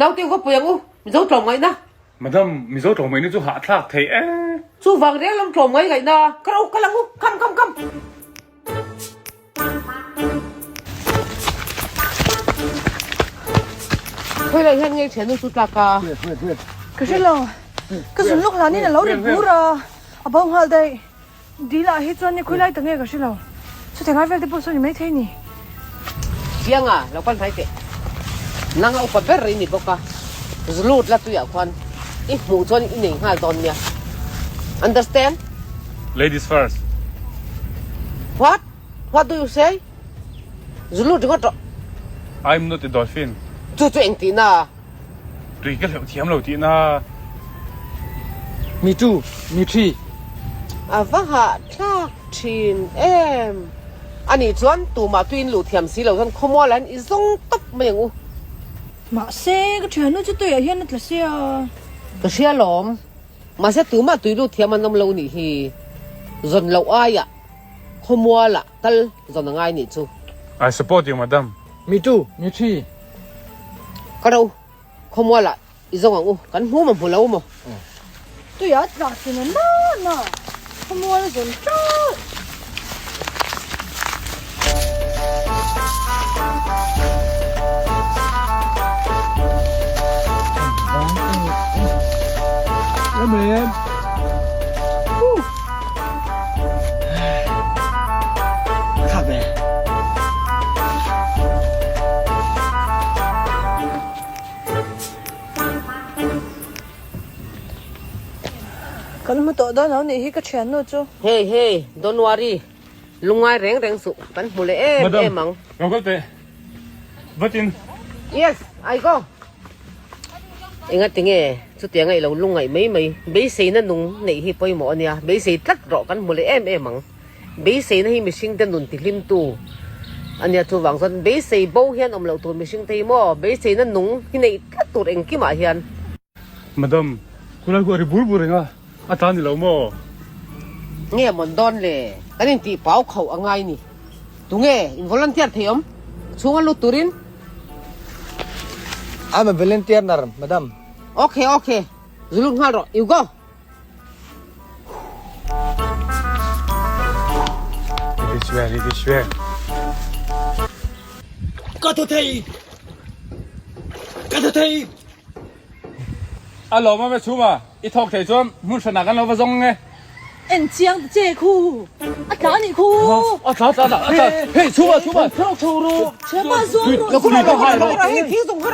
Naute u va pui ang u, Mizo tlawmngaihna. Madam, Mizo tlawmngaihna chu hahthlak thei e. Chuvang reng lam tlawmngai ngaihna ka ro kal ang u, come come come. Khawi lai hian ngei thiannu chu tlak a. Ka hre lo, ka zun lawk hlanin a lo ri bur a, a bo nghal daih. Dil ah hi chuan ni khawi lai tak nge ka hre lo, chutiang lai vel te pawh saw ni maithei ni. Pianga, lo kal hnai teh. Nang a upa ber i ni bawk a, zlut la tuiah khuan i hmuh chuan i nei nghal dawn nia. Understand? Ladies first. What? What do you say? Zulu ringawt rawh. I'm not a dolphin. Chu chu eng tihna? Tui ka hleuh thiam lo tihna. Me too, me three. A va hahthlak thin em. Anih chuan tumah tuiin luh thiam si lo chuan khawmual ah hian i zawng tawp mai ang u. Mahse, ka thiannu chu tuiah hian a tla sia. Ka hria lawm. Mahse tumah tui lut thiam an awm lo nih hi. Zawn loh aiah khawmualah kal zawn a ngai nih chu. I support you madam. Me too, me three. Ka ro, khawmualah i zawng ang u, kan hmu maw hmu lo maw? Tuiah tla chu na na na, khawmual a zawn ṭalh. Kan hmu tawh dawn lo nih hi ka thiannu chu. Hey hey, don't worry. Lungngai reng reng suh, kan hmu leh em em ang. Madam, lo kal teh. Vatin. Yes, I go. Enga tinge chutianga i lo lungngaih mai mai. Beiseina nung neih hi pawimawh a nia. Beisei tlat rawh kan hmu leh em em ang. Beiseina hi mihringte nun tihlimtu a nia chuvang chuan beisei bo hian awm loh tur mihringte hi maw beiseina nung hi neih tlat tur engkimah hian. Madam, khulai khu a ri bur bur reng a, a tla ni lo maw? Nge mawn dawn le? Kan intih pau khauh a ngai ni. Tunge in volunteer thei awm? Chhunga lut turin? I'm a volunteer nar, madam. Okay, okay. Zu lut nghal rawh. You go. It is well, it is well. Ka thaw thei! Ka thaw thei! A lawm a chhum a, i thawk thei chuan hmun hranah kan lo va zawng nge. En chiang ta che khu, a tla anih khu. A tla tla a tla, hei chhum a chhum a. Thawk chho rawh. Chhepa zawng rawh. Lo kura lo kura lo kura hei thing zawng kha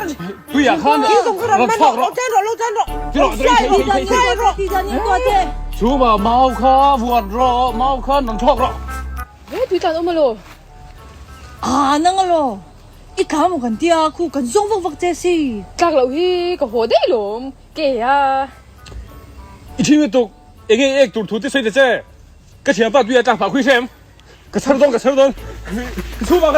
Tui ah khan thing zawng kha rawn man rawh, lo tlan rawh lo tlan rawh. Ti rawh Ti dan rawh, ti dan in tuah che. Chhum a mau kha vuan rawh, mau kha rawn thawk rawh. He tui tlan awm alo. A nang alo. I tla maw kan tia khu kan zawng vak vak che si. Tlak loh hi ka haw daih lawm ke a. I thing lutuk enge i ek tur thu te sawi ta che. Ka thianpa tui a tlak phah khui hrem. Ka chhar dawn ka chhar dawn. Chhuma ka.